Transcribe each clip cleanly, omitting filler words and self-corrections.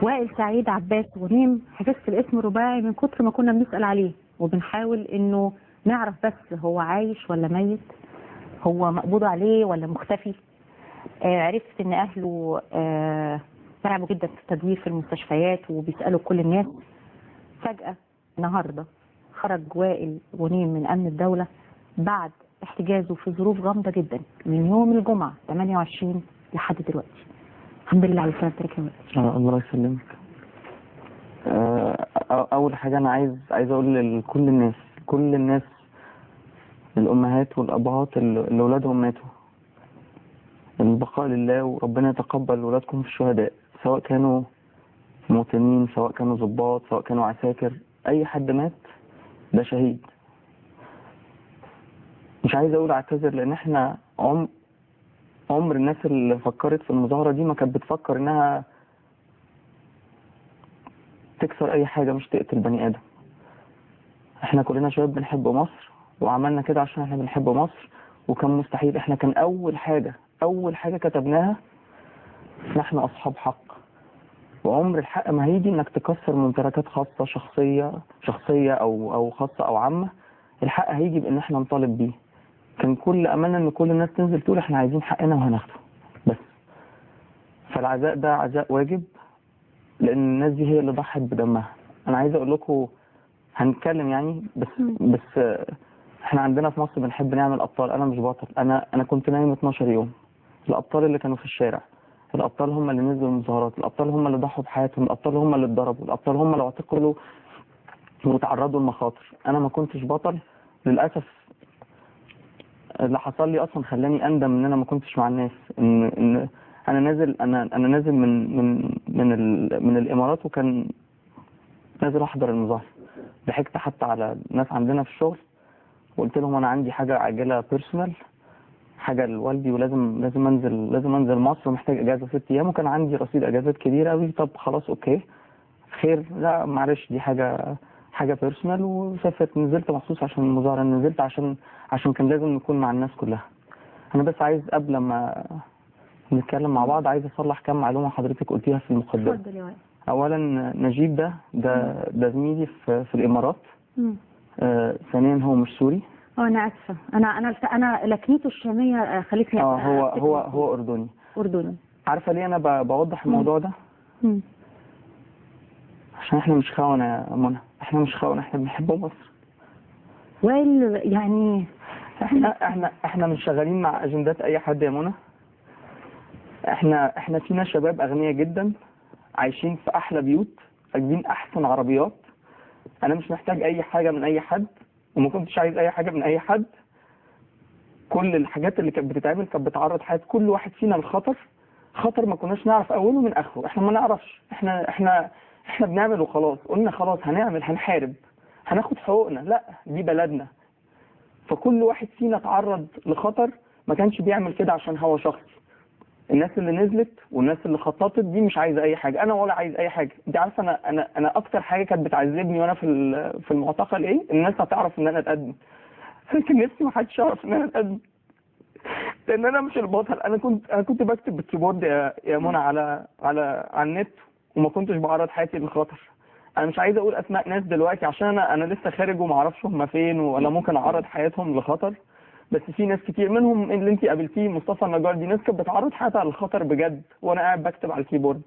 وائل سعيد عباس غنيم، حفظت الاسم الرباعي من كتر ما كنا بنسأل عليه وبنحاول انه نعرف بس هو عايش ولا ميت، هو مقبوض عليه ولا مختفي. عرفت ان اهله تعبوا جدا في التدوير في المستشفيات وبيسألوا كل الناس. فجأة النهارده خرج وائل غنيم من امن الدولة بعد احتجازه في ظروف غامضة جدا من يوم الجمعة 28 لحد دلوقتي. الحمد لله على سلامتك يا وائل. الله يسلمك. اول حاجة انا عايز اقول لكل الناس، كل الناس، الامهات والابهات اللي اولادهم ماتوا، البقاء لله وربنا يتقبل اولادكم في الشهداء، سواء كانوا مواطنين، سواء كانوا ضباط، سواء كانوا عساكر، اي حد مات ده شهيد. مش عايز اقول اعتذر، لان احنا عمر الناس اللي فكرت في المظاهرة دي ما كانت بتفكر انها تكسر اي حاجة، مش تقتل بني ادم. احنا كلنا شباب بنحب مصر، وعملنا كده عشان احنا بنحب مصر، وكان مستحيل. احنا كان اول حاجة كتبناها نحن اصحاب حق، وعمر الحق ما هيجي انك تكسر ممتلكات خاصة، شخصية او خاصة او عامة. الحق هيجي بان احنا نطالب بيه. كان كل املنا ان كل الناس تنزل تقول احنا عايزين حقنا وهناخده بس. فالعزاء ده عزاء واجب، لان الناس دي هي اللي ضحت بدمها. انا عايز اقول لكم هنتكلم يعني، بس احنا عندنا في مصر بنحب نعمل ابطال. انا مش بطل، انا كنت نايم 12 يوم. الابطال اللي كانوا في الشارع، الابطال هم اللي نزلوا المظاهرات، الابطال هم اللي ضحوا بحياتهم، الابطال هم اللي اتضربوا، الابطال هم اللي اعتقلوا وتعرضوا لمخاطر. انا ما كنتش بطل للاسف. اللي حصل لي اصلا خلاني اندم ان انا ما كنتش مع الناس، ان انا نازل، انا نازل من من من من الامارات، وكان نازل احضر المظاهرة. ضحكت حتى على ناس عندنا في الشغل وقلت لهم انا عندي حاجة عاجله personal، حاجة لوالدي، ولازم لازم انزل، لازم انزل مصر، ومحتاج اجازه 6 ايام، وكان عندي رصيد اجازات كبير قوي. طب خلاص okay خير، لا معلش دي حاجة personal. وسافرت، نزلت مخصوص عشان المظاهرة، نزلت عشان كان لازم نكون مع الناس كلها. انا بس عايز قبل ما نتكلم مع بعض عايز اصلح كام معلومة حضرتك قلتيها في المقدمة. اتفضل يا وائل. اولا نجيب ده زميلي في الامارات. ثانيا هو مش سوري. انا اسفه، انا لكنيته الشامية خلتني هو اردني. اردني. عارفه ليه انا بوضح الموضوع ده؟ عشان احنا مش خونه يا منى، احنا مش خونه، احنا بنحب مصر. وائل يعني احنا مش شغالين مع اجندات اي حد يا منى. احنا فينا شباب اغنياء جدا، عايشين في احلى بيوت، راكبين احسن عربيات. انا مش محتاج اي حاجة من اي حد، وما كنتش عايز اي حاجة من اي حد. كل الحاجات اللي كانت بتتعمل كانت بتعرض حياة كل واحد فينا لخطر، خطر ما كناش نعرف اوله من اخره. احنا ما نعرفش، احنا بنعمل وخلاص. قلنا خلاص هنعمل، هنحارب، هناخد حقوقنا، لا دي بلدنا. فكل واحد فينا تعرض لخطر، ما كانش بيعمل كده عشان هو شخصي. الناس اللي نزلت والناس اللي خططت دي مش عايزه اي حاجة، انا ولا عايز اي حاجة. انت عارفه انا اكتر حاجة كانت بتعذبني وانا في المعتقل ايه؟ الناس هتعرف ان انا اتقدم. انا كان نفسي ما حدش يعرف ان انا اتقدم، لان انا مش البطل. انا كنت بكتب بالكيبورد يا منى على على على النت، وما كنتش بعرض حياتي للخطر. انا مش عايز اقول اسماء ناس دلوقتي عشان انا لسه خارج وما اعرفش هم فين، ولا ممكن اعرض حياتهم لخطر. بس في ناس كتير منهم اللي انت قابلتيه مصطفى النجار، دي ناس كانت بتعرض حياتها للخطر بجد، وانا قاعد بكتب على الكيبورد.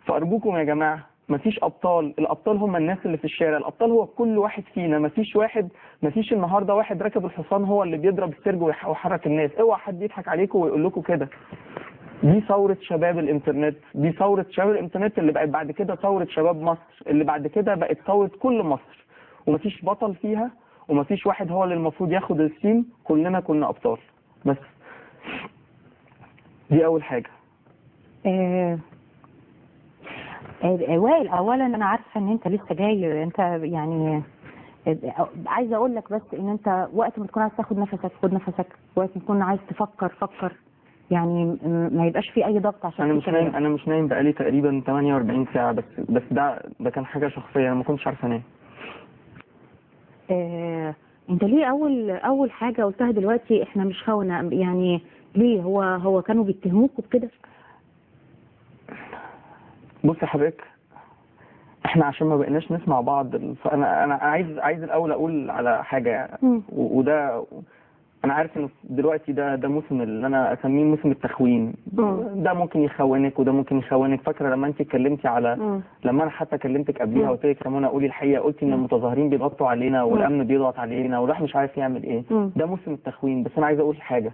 فارجوكم يا جماعة، مفيش ابطال، الابطال هم الناس اللي في الشارع، الابطال هو كل واحد فينا. مفيش واحد، مفيش النهارده واحد راكب الحصان هو اللي بيضرب السرج ويحرك الناس. اوعى حد يضحك عليكم ويقول لكم كده. دي ثورة شباب الانترنت، دي ثورة شباب الانترنت اللي بقت بعد كده ثورة شباب مصر، اللي بعد كده بقت ثورة كل مصر. ومفيش بطل فيها، ومفيش واحد هو اللي المفروض ياخد السيم، كلنا كنا ابطال. بس دي اول حاجة. وائل، اولا انا عارفه ان انت لسه جاي، انت يعني عايزه اقول لك بس ان انت وقت ما تكون عايز تاخد نفسك خد نفسك، وقت ما تكون عايز تفكر فكر، يعني ما يبقاش في اي ضغط. عشان انا مش نايم، انا مش نايم بقالي تقريبا 48 ساعة. بس ده كان حاجة شخصية، انا ما كنتش عارفه انام. انت ليه اول حاجة قلتها دلوقتي احنا مش خونه؟ يعني ليه هو كانوا بيتهموكوا بكده؟ بص يا حضرتك، احنا عشان ما بقيناش نسمع بعض. فانا انا عايز الاول اقول على حاجة، وده انا عارف انه دلوقتي ده موسم اللي انا اسميه موسم التخوين. ده ممكن يخونك وده ممكن يخونك. فاكره لما انت اتكلمتي على لما انا حتى كلمتك قبليها وقلت لك يا منى قولي الحقيقة، قلتي ان المتظاهرين بيضغطوا علينا والامن بيضغط علينا والواحد مش عارف يعمل ايه. ده موسم التخوين. بس انا عايز اقول حاجة،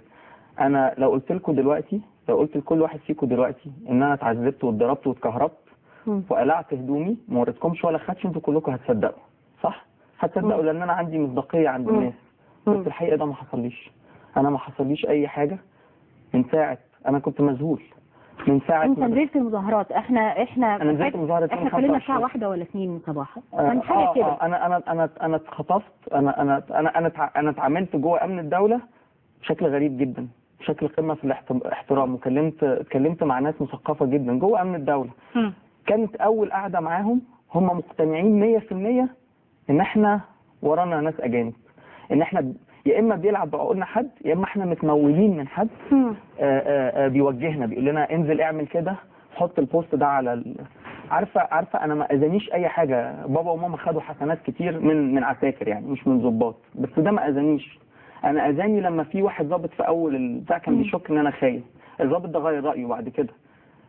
انا لو قلت لكم دلوقتي، لو قلت لكل واحد فيكم دلوقتي ان انا اتعذبت واتضربت واتكهربت وقلعت هدومي ما وريتكمش ولا خدش، انتوا كلكم هتصدقوا صح؟ هتصدقوا لان انا عندي مصداقية عند الناس. بس الحقيقة ده ما حصليش، انا ما حصليش اي حاجة من ساعة انا كنت مذهول من ساعة انت نزلت المظاهرات. احنا انا نزلت المظاهرات، احنا كلنا الساعة 1 ولا 2 صباحا، كان حاجة كده. انا انا انا انا اتخطفت، انا انا انا انا انا اتعاملت جوه امن الدولة بشكل غريب جدا، بشكل قمة في الاحترام، وكلمت اتكلمت مع ناس مثقفة جدا جوه امن الدولة. كانت اول قعدة معاهم هم مقتنعين 100% ان احنا ورانا ناس اجانب، ان احنا يا اما بيلعب بعقولنا حد، يا اما احنا متمولين من حد بيوجهنا بيقول لنا انزل اعمل كده، حط ال post ده على عارفه انا ما اذانيش اي حاجة. بابا وماما خدوا حسنات كتير من عساكر يعني، مش من ضباط، بس ده ما اذانيش. انا اذاني لما في واحد ضابط في اول البتاع كان بيشك ان انا خاين، الضابط ده غير رايه بعد كده.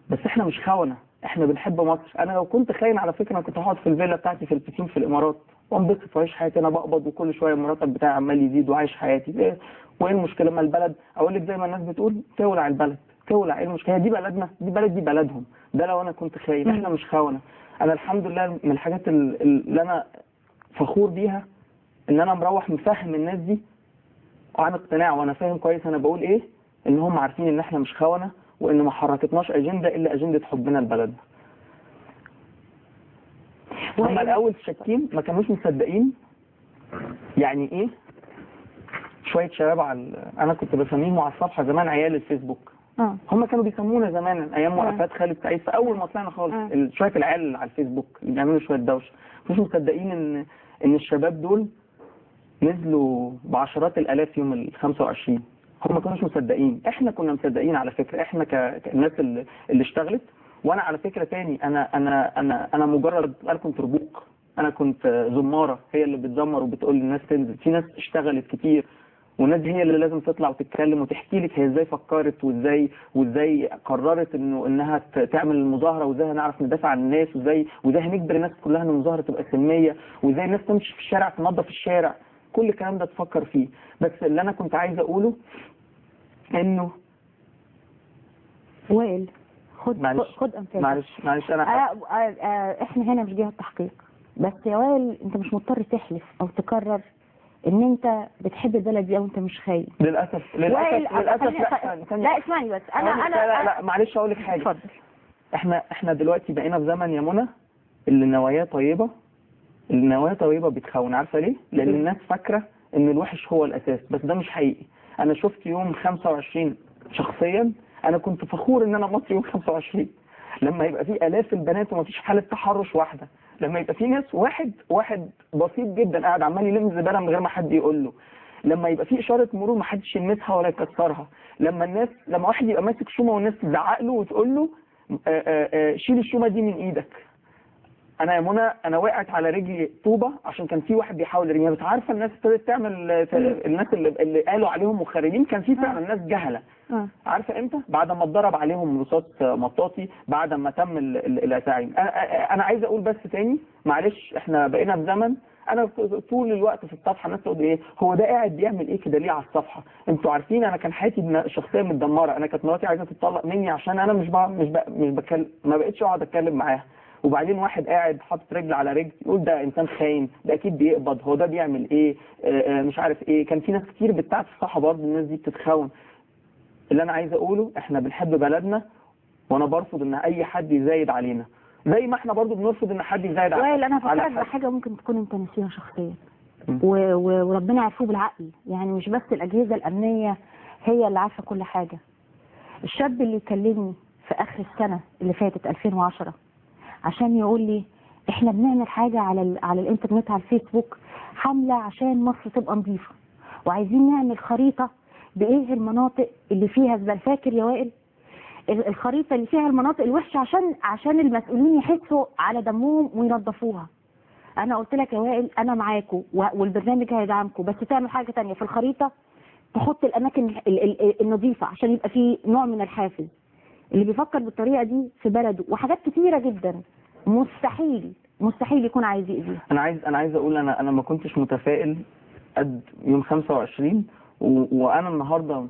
بس احنا مش خونه، احنا بنحب مصر. انا لو كنت خاين على فكرة انا كنت هقعد في الفيلا بتاعتي في البسين في الامارات وانبسط واعيش حياتي، انا بقبض وكل شوية المرتب بتاعي عمال يزيد وعايش حياتي. إيه؟ وايه المشكلة؟ ما البلد، اقول لك زي ما الناس بتقول تولع البلد، تولع. ايه المشكلة؟ دي بلدنا، دي بلد، دي بلدهم. ده لو انا كنت خاين. احنا مش خونه. انا الحمد لله من الحاجات اللي انا فخور بيها ان انا مروح مفهم الناس دي وعن اقتناع، وانا فاهم كويس انا بقول ايه، ان هم عارفين ان احنا مش خونه، وان ما حركتناش اجندة الا اجندة حبنا لبلدنا. هم الاول شاكين، ما كانوش مصدقين يعني ايه شوية شباب على، انا كنت بسميهم على الصفحة زمان عيال الفيسبوك. هم كانوا بيسمونا زمان ايام وقفات خالد سعيد، في اول ما طلعنا خالص شوية العيال على الفيسبوك اللي بيعملوا شوية دوشه. مش مصدقين ان الشباب دول نزلوا بعشرات الالاف يوم ال 25. هم ما كانوش مصدقين، احنا كنا مصدقين على فكرة. احنا كالناس اللي اشتغلت. وانا على فكرة تاني انا انا انا انا مجرد، انا كنت ربوق، انا كنت زماره هي اللي بتزمر وبتقول للناس تنزل. في ناس اشتغلت كتير، والناس دي هي اللي لازم تطلع وتتكلم وتحكي لك هي ازاي فكرت وازاي قررت انها تعمل المظاهرة، وازاي هنعرف ندافع عن الناس، وازاي هنجبر الناس كلها ان المظاهرة تبقى سلمية، وازاي الناس تمشي في الشارع تنظف الشارع. كل الكلام ده تفكر فيه. بس اللي انا كنت عايز اقوله انه وائل خد امثال. معلش انا احنا هنا مش جهة تحقيق، بس يا وائل انت مش مضطر تحلف او تكرر ان انت بتحب البلد دي او انت مش خاين. للاسف للاسف. لا اسمعني بس، انا لا معلش اقول لك حاجة. اتفضل. احنا دلوقتي بقينا في زمن يا منى اللي نواياه طيبة، اللي نواياه طيبة بتخون. عارفه ليه؟ لان الناس فاكره ان الوحش هو الاساس، بس ده مش حقيقي. انا شفت يوم 25 شخصيا، انا كنت فخور ان انا مصري يوم 25، لما يبقى في الاف البنات ومفيش حاله تحرش واحدة، لما يبقى في ناس واحد بسيط جدا قاعد عمال يلم زبالة من غير ما حد يقول له، لما يبقى في اشارة مرور ما حدش يلمسها ولا يكسرها، لما واحد يبقى ماسك شومه والناس تزعق له وتقول له شيل الشومه دي من ايدك. انا يا منى انا وقعت على رجلي طوبة عشان كان في واحد بيحاول يرميها. بس عارفه الناس ابتدت تعمل، الناس اللي قالوا عليهم مخربين كان في فعلا ناس جهله. عارفه امتى؟ بعد ما اتضرب عليهم رصاص مطاطي، بعد ما تم التعيين. انا عايز اقول بس تاني معلش، احنا بقينا في زمن، انا طول الوقت في الصفحة الناس تقول ايه هو ده قاعد بيعمل ايه كده ليه على الصفحة؟ انتوا عارفين انا كان حياتي الشخصية متدمره، انا كانت مراتي عايزه تتطلق مني عشان انا مش بتكلم، ما بقتش اقعد اتكلم معاها. وبعدين واحد قاعد حاطط رجل على رجل يقول ده انسان خاين، ده اكيد بيقبض، هو ده بيعمل ايه، مش عارف ايه. كان في ناس كتير بتاعت الصحة برضه الناس دي بتتخون. اللي انا عايز اقوله احنا بنحب بلدنا، وانا برفض ان اي حد يزايد علينا، زي ما احنا برضه بنرفض ان حد يزايد علينا. وائل انا هفكرك بحاجة ممكن تكون انت ناسيها شخصيا، وربنا عارفه بالعقل، يعني مش بس الاجهزة الامنية هي اللي عارفه كل حاجة. الشاب اللي كلمني في اخر السنة اللي فاتت 2010 عشان يقول لي احنا بنعمل حاجة على الانترنت على الفيسبوك، حمله عشان مصر تبقى نظيفة، وعايزين نعمل خريطة بايه المناطق اللي فيها زبالة. فاكر يا وائل الخريطة اللي فيها المناطق الوحشة عشان المسؤولين يحسوا على دمهم وينظفوها. انا قلت لك يا وائل انا معاكم والبرنامج هيدعمكم، بس تعمل حاجة ثانية في الخريطة، تحط الاماكن النظيفة عشان يبقى في نوع من الحافز. اللي بيفكر بالطريقة دي في بلده وحاجات كتيرة جدا مستحيل مستحيل يكون عايز يأذيها. انا عايز اقول انا ما كنتش متفائل قد يوم 25، وانا النهارده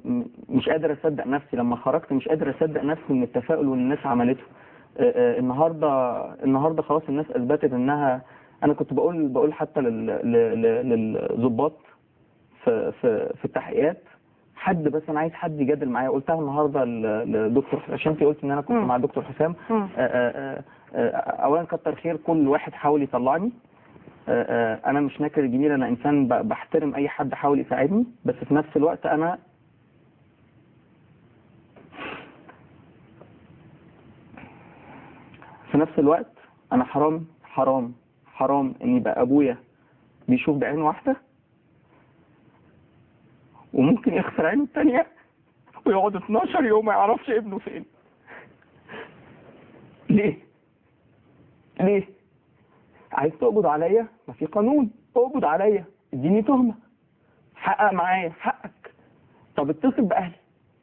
مش قادر اصدق نفسي لما خرجت، مش قادر اصدق نفسي من التفاؤل واللي الناس عملته. النهارده خلاص الناس اثبتت انها، انا كنت بقول حتى للظباط في التحقيقات، حد بس انا عايز حد يجادل معايا. قلتها النهارده لدكتور، عشان انت قلت ان انا كنت مع دكتور حسام. اولا كتر خير كل واحد حاول يطلعني. انا مش ناكر الجميل، انا انسان بحترم اي حد حاول يساعدني، بس في نفس الوقت انا حرام حرام حرام ان يبقى ابويا بيشوف بعين واحدة وممكن يخسر عينه الثانية ويقعد 12 يوم ما يعرفش ابنه فين. ليه؟ ليه؟ عايز تقبض عليا؟ ما في قانون، اقبض عليا، اديني تهمه، حقق معايا حقك. طب اتصل باهلي،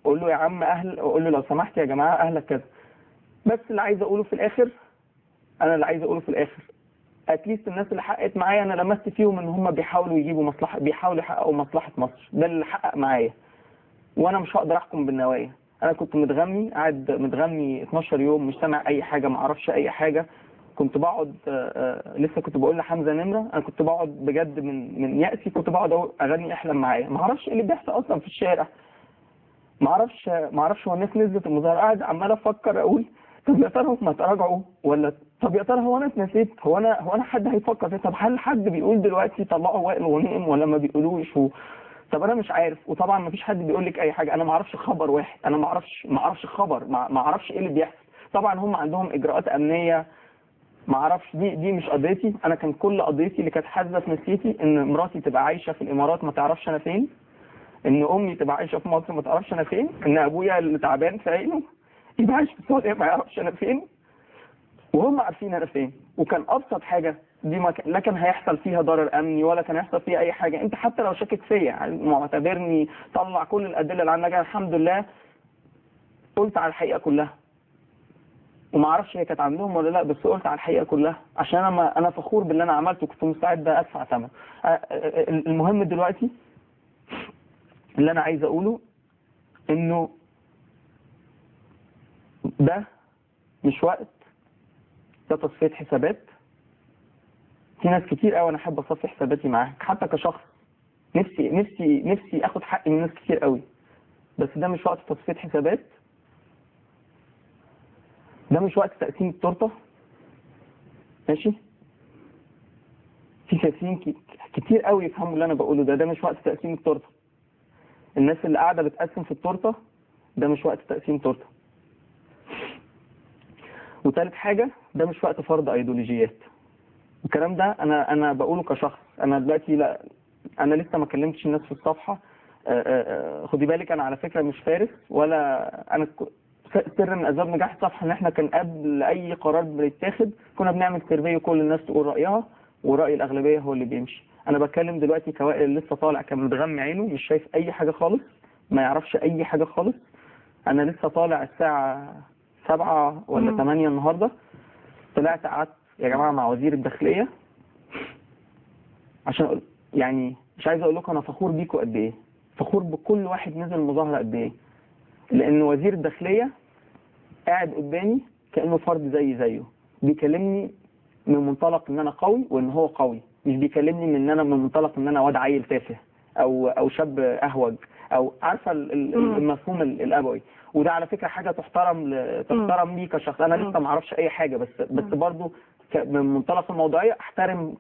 قول له يا عم اهل، قول له لو سمحت يا جماعة اهلك كذا. بس اللي عايز اقوله في الاخر، انا اللي عايز اقوله في الاخر، اتليست الناس اللي حققت معايا انا لمست فيهم ان هم بيحاولوا يجيبوا مصلحة، بيحاولوا يحققوا مصلحة مصر، ده اللي حقق معايا. وانا مش هقدر احكم بالنوايا. انا كنت متغمي، قاعد متغمي 12 يوم، مش سامع اي حاجة، ما اعرفش اي حاجة. كنت بقعد، لسه كنت بقول لحمزة نمره، انا كنت بقعد بجد من يأسي، كنت بقعد اغني احلم معايا، ما اعرفش ايه اللي بيحصل اصلا في الشارع، ما اعرفش هو الناس نزلت المظاهرة. قاعد عمال افكر اقول طب يا ترى هم تراجعوا ولا، طب يا ترى هو انا اتنسيت، هو انا حد هيفكر فيه؟ طب هل حد بيقول دلوقتي طلعوا وائل غنيم ولا ما بيقولوش؟ طب انا مش عارف. وطبعا ما فيش حد بيقول لك اي حاجة، انا ما اعرفش خبر واحد، انا ما اعرفش خبر، ما اعرفش ايه اللي بيحصل. طبعا هم عندهم اجراءات امنية، ما اعرفش، دي مش قضيتي. انا كان كل قضيتي اللي كانت حازه في نفسيتي ان مراتي تبقى عايشه في الامارات ما تعرفش انا فين، ان امي تبقى عايشه في مصر ما تعرفش انا فين، ان ابويا اللي تعبان في عينه يبقى عايش في السعودية ما يعرفش انا فين، وهم عارفين انا فين. وكان ابسط حاجة دي ما لا كان هيحصل فيها ضرر امني ولا كان هيحصل فيها اي حاجة. انت حتى لو شاكك فيا معتبرني، طلع كل الادلة اللي عندك. الحمد لله قلت على الحقيقة كلها، وما اعرفش هي كانت عندهم ولا لا، بس قلت على الحقيقة كلها عشان انا فخور باللي انا عملته، كنت مستعد ادفع ثمن. المهم دلوقتي اللي انا عايز اقوله انه ده مش وقت، ده تصفية حسابات. في ناس كتير قوي انا احب اصفي حساباتي معاك، حتى كشخص نفسي نفسي نفسي اخد حقي من ناس كتير قوي، بس ده مش وقت تصفية حسابات، ده مش وقت تقسيم التورتة. ماشي؟ في سياسيين كتير قوي يفهموا اللي انا بقوله ده، ده مش وقت تقسيم التورتة. الناس اللي قاعدة بتقسم في التورتة، ده مش وقت تقسيم تورته. وثالث حاجة، ده مش وقت فرض ايديولوجيات. الكلام ده انا بقوله كشخص. انا دلوقتي لا، انا لسه ما كلمتش الناس في الصفحة. خدي بالك انا على فكرة مش فارس ولا انا، سر من اسباب نجاح الصفحة ان احنا كان قبل اي قرار بيتاخد كنا بنعمل survey وكل الناس تقول رايها، وراي الاغلبية هو اللي بيمشي. انا بتكلم دلوقتي كوائل اللي لسه طالع، كان متغمي عينه، مش شايف اي حاجة خالص، ما يعرفش اي حاجة خالص. انا لسه طالع الساعة 7 ولا 8 النهارده، طلعت قعدت يا جماعة مع وزير الداخلية، عشان يعني مش عايز اقول لكم انا فخور بيكم قد ايه، فخور بكل واحد نزل مظاهره قد ايه، لان وزير الداخلية قاعد قدامي كانه فرد زي زيه، بيكلمني من منطلق ان انا قوي وان هو قوي، مش بيكلمني من ان انا من منطلق ان انا واد عيل تافه او شاب اهوج، او عارفه المفهوم الابوي. وده على فكرة حاجة تحترم لي كشخص. انا لسه ما اعرفش اي حاجة، بس برضه من منطلق الموضوعية احترم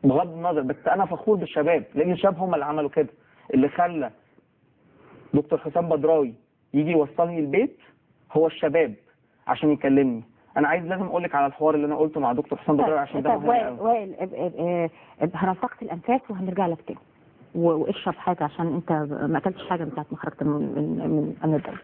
بغض النظر، بس انا فخور بالشباب، لان الشباب هم اللي عملوا كده. اللي خلى دكتور حسام بدراوي يجي يوصلني البيت هو الشباب عشان يكلمني. انا عايز لازم اقول لك على الحوار اللي انا قلته مع دكتور حسام بدراوي عشان ده مهم قوي. وائل، هنلتقط الانفاس وهنرجع لك تاني، واشرب حاجة عشان انت ما اكلتش حاجة من ساعة ما خرجت من امن الدولة.